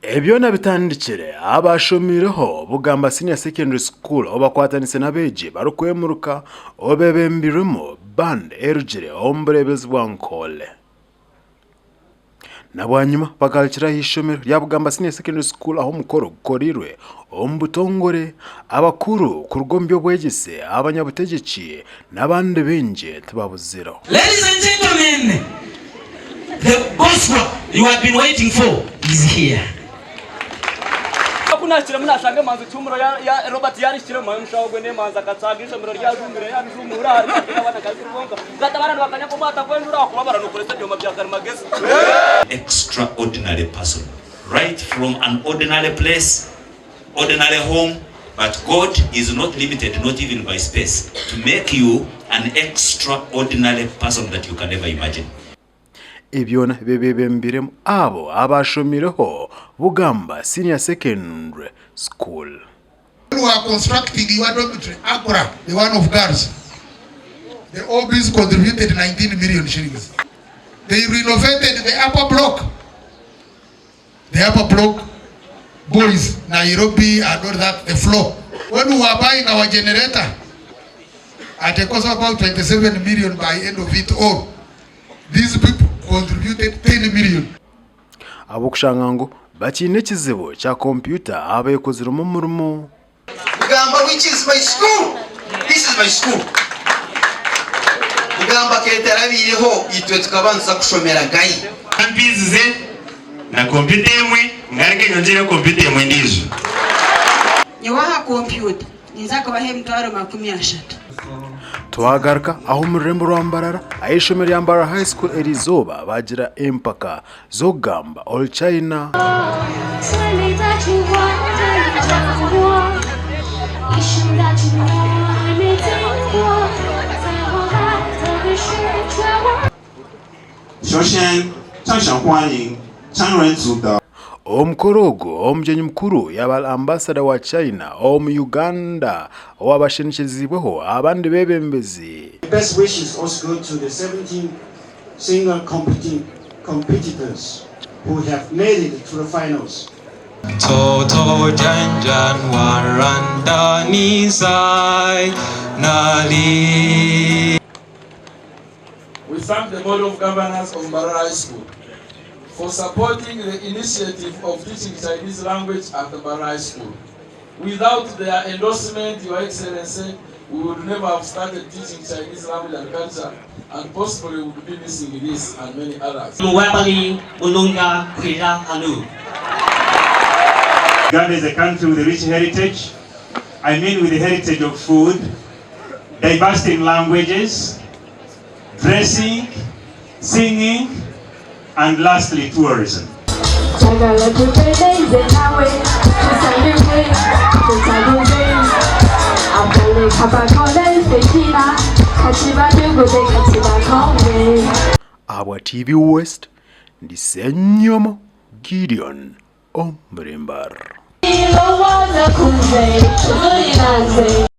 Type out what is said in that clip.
Byona bitandikire abashomireho Bugamba Senior Secondary School obakwatanise n'abeegi barikwemuruka obebembirwemu band erugire omu bureebezi bwa Nkole. Na bwanyima bagarukira aha ishomero rya Bugamba Senior Secondary School ahu omukoro gukoreirwe omu butongore. Abakuru kuruga omu by'obwegyese, abanyabutegyeki n'abandi baingi tibabuzireho. Ladies and gentlemen, the Boswa you have been waiting for is here. Ku naahikiremu naashanga emanzi Kihumuro ya Robert yaarihikiremu manya omushaho gwe n'emanzi akatsaaga eishomero ryajuumire yaabijuumuura harimu hariho abaana nka bonka bwati abaana nibakanya nk'omwata gw'enjura ahakuba baranokoresa ebyoma bya karimagezi. Extraordinary person right from an ordinary place, ordinary home but God is not limited not even by space to make you an extraordinary person that you can ever imagine. Ebyona bebebembiremu abo abashomireho Bugamba Senior Secondary School. When we were constructing your dormitory, Agora, the one of girls, the OBs contributed 19 million shillings. They renovated the upper block. The upper block, boys, Nairobi and all that, the floor. When we were buying our generator, at a cost of about 27 million by end of it all, these people contributed 10 million. Ahabw'okushanga ngu bakiine ekizibu kya kompyuta abeekoziremu omurimo. Bugamba which is my school this is my school Bugamba ketarabaireho itwe tukaba nituza kushomera nkahi. Mpiizize na kompyuta emwe ngaruke nyongyereho kompyuta emwe endiijo. Nyowe aha kompyuta ninza kubaha emitwaro 30. Twagaruka aha omu rurembo rwa Mbarara aha ishomero rya Mbarara High School eriizooba baagira empaka z'okugamba Oruchaina. Omukoro ogu, omugyenyi mukuru yaaba ari Ambasada wa China omu Uganda owaaba ashenekyezibweho abandi beebembezi. Best wishes also go to the 17 singer competitors who have made it to the finals. We thank the Board of Governors of Mbarara High School for supporting the initiative of teaching Chinese language at Mbarara High School. Without their endorsement, Your Excellency, we would never have started teaching Chinese language and culture and possibly we would be missing this and many others. Mwebale munonga kwija hanu. Uganda is a country with a rich heritage, I mean with the heritage of food, diversity in languages, dressing, singing and lastly tourism. Njagala tutereeze nawe tusanyuke tutaguze abaleka bakole fitina kati badugude kati bakonge. Ahabwa TV West, ndi Ssenyomo Gideon Omurimbara. Lowooza ku nze, tunuulira nze.